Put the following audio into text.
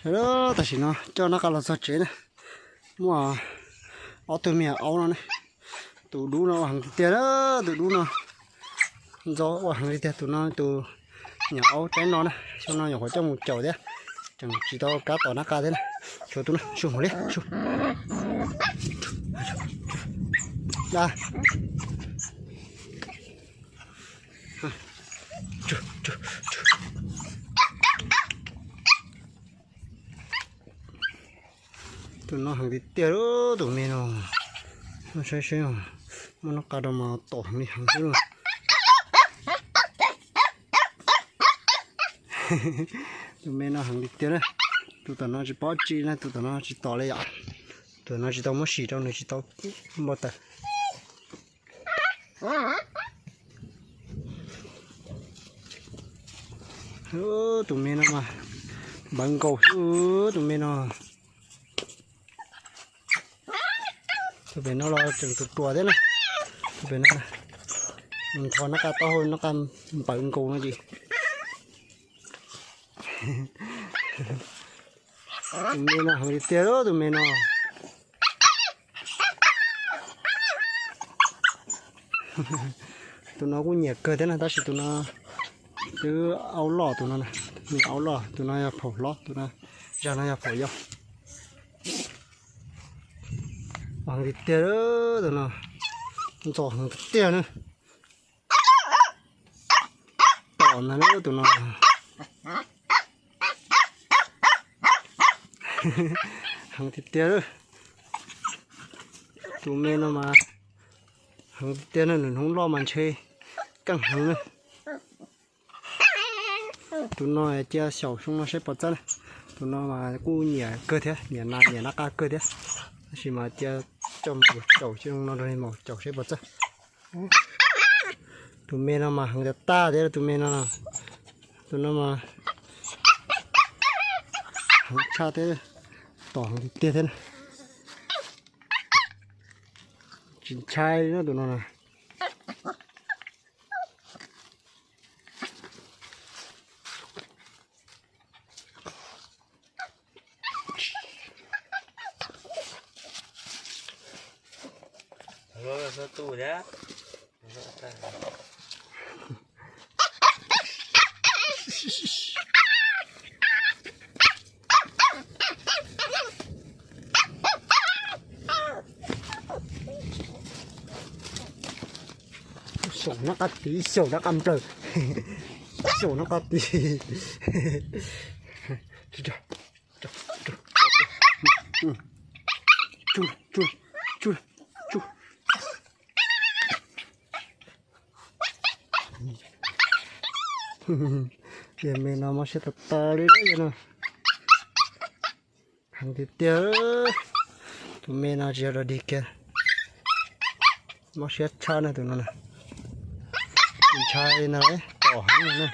Tam sim no coj nab qa los txog tsev na, muaj ob tug me nyuam aub no ne. Tus dub no ua heev tiag tiag na, tus dub no ntxo ua heev li tiag. Tus no tus me nyuam aub tsaib no na, xyoo no nyuam qhuav coj mus caum thiab, tseem tsis tau kab tom nab qa thiab na. Tshuav tus no, su mus li, su. Da. Tus no heev tiag tiag, tus me no. Saib seb, muaj nab qa rau mas tom heev li heev xwb lauj. Tus me no heev tiag tiag na. Tus tom no tsis paub tsi na, tus tom no tsis tom li yom. Tus no tsis tau muab sim rau, nws tsis tau npau taws. Tus me no mas npawv nkaus xwb, tus me no. Tus pem no los tseem ruam ruam thiab na. Tus pem no, nws ntho nab qa taub hau, nab qa npawv nkaus no ces. Tus me no heev tiag tiag, tus me no. Tus no kuj nyiam kawg thiab na, tab sis tus no twb aub loj, tus no, me aub loj, tus no yog phaum hlob, tus no, zag no yog phaum yau. Heev tiag tiag, tus no ntxo heev tiag na. Tom ntag tus no. Heev tiag tiag. Tus me no mas heev tiag na, nws hnub loj mas ntshe keej heev na. Tus no cia xyaum xyoo no saib puas txawj na. Tus no mas kuj nyiam kawg thiab, nyiam nas nyiam nab qa kawg thiab. Tab sis mas cia coj mus caum xyoo no rau mus caum saib puas txawj. Tus me no mas heev tiag tiag thiab tus me no. Tus no mas heev tshaj thiab, tom heev tiag tiag thiab. Tsis ntshai li na tus no na. Xyaum nab qa tid, xyaum nab qa nplawm, xyaum nab qa tid. Ces me no mob siab tas tas li no. Heev tiag tiag. Tus me no tsis yog dog dig kiag, mob siab tshaj na tus no na. Tsis ntshai no, tom heev no na.